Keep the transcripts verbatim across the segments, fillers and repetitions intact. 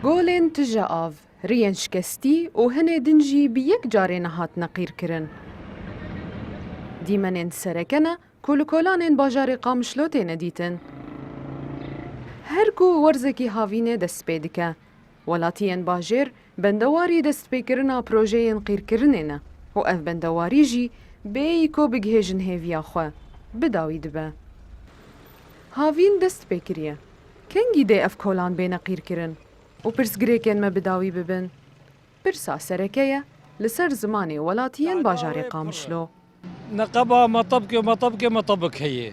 Golên tije av, riyên şikestî û hinê din jî bi yek carê nehatine qîrkirin. Dîmenên sereke ne ku li kolanên bajarê Qamişlo têne dîtin. Her ku werzekî havînê dest pê dike, welatiyên bajêr bendewarî destpêkirina projeyên qîrkirinê ne û ev bendewarî jî bêyî ku bigihêjin hêviya xwe, bi dawî dibe. Havîn dest pê kiriye. Kengî dê ev kolan bêne qîrkirin û pirsgirêkên me bi dawî bibin? Pirsa sereke ye li ser zimanê welatiyên bajarê Qamişlo. Neqeba metebke, metebke, metebik heye.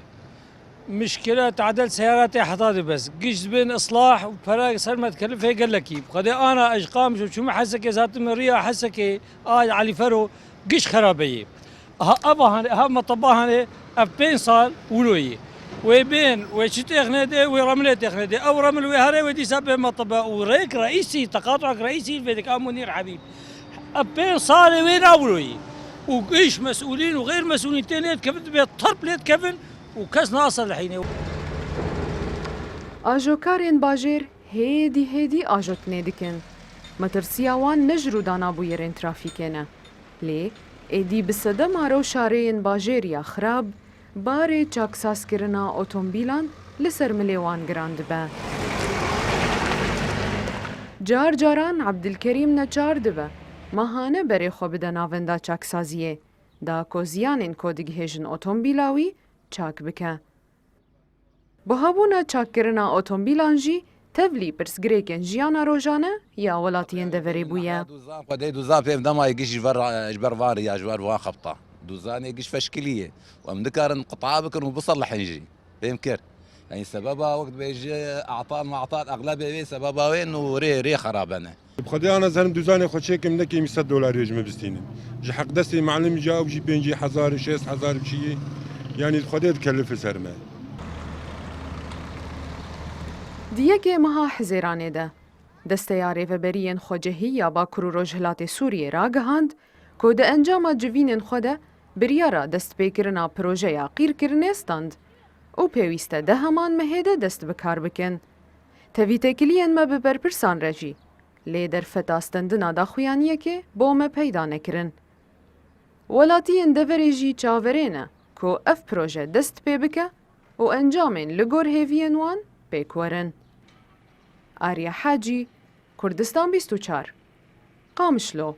Mişkile tadel seyaratê heta de bes. Giş dibên islah û pere ser me dikelifê gelekî. Xwedê ana ez ji Qamişlo çûme Hesekê, zatim riya Hesekê, a Elî Fero, giş xerabe ye. Ha, ev hane, ha, meteba hane, ev pênc sal wilo ye. Wê bên, wê çi têxine de, wê remilê têxine de. Ew remil wê here, wê dîsa bê metebe û rêk reîsî, teqatuak reîsî vê dike, a Munîr Hebîb. Ev pênc salê wê navroyî. Û giş mesûlîn û xêr mesûlîn tê lê dikevin, dibê terp lê dikevin û kes naselihîne. Ajokarên bajêr hêdî hêdî ajotinê dikin. Metirsiya wan ne ji rûdana bûyerên trafîkê ne. Lê êdî bi sedema rewşa rêyên bajêr ya xirab, barê çaksazkirina otomobîlan li ser milê wan giran dibe. Car caran Ebdilkerîm neçar dibe, mehane berê xwe bide navenda çaksaziyê, da ku ziyanên ku digihêjin otomobîla wî çak bike. Buhabûna çakkirina otomobîlan jî tevlî pirsgirêkên jiyana rojane ya welatiyên deverê bûye. Dûzan xwedê dûzan pê dema yê giş ji ber, ji ber van riya, ji ber van xebta. Dûzanê giş feşkilî ye. Û em nikarin quta'a bikin û biselihin jî. Fêm kir. Yanî sebeba wek dibêje atal matal exlebê wê sebeba wê nû rê, rê xerabe ne. Bi Xwedê ana zerim dûzanê xwe çêkim, nekêm sed dolar wê ji me bistînin. Ji heqdestê melim jî ew jî pêncî hezar, şêst hezar biçiyê. Yanî Xwedê dikelifê ser me. Di yekê meha Hizêranê de, Desteya Rêveberiyên Xwecehî ya Bakur û Rojhilatê Sûriyê ragihand ku di encama civînên xwe de biryara destpêkirina projeya qîrkirinê stand û pêwîst e di heman mehê de dest bi kar bikin. Tevî têkiliyên me bi berpirsan re jî, lê derfeta stendina daxuyaniyekê bo me peyda nekirin. Welatiyên deverê jî çaverê ne ku ev proje dest pê bike û encamên li gor hêviyên wan pêk werin. Arya Hacî, Kurdistan bîst û çar, Qamişlo.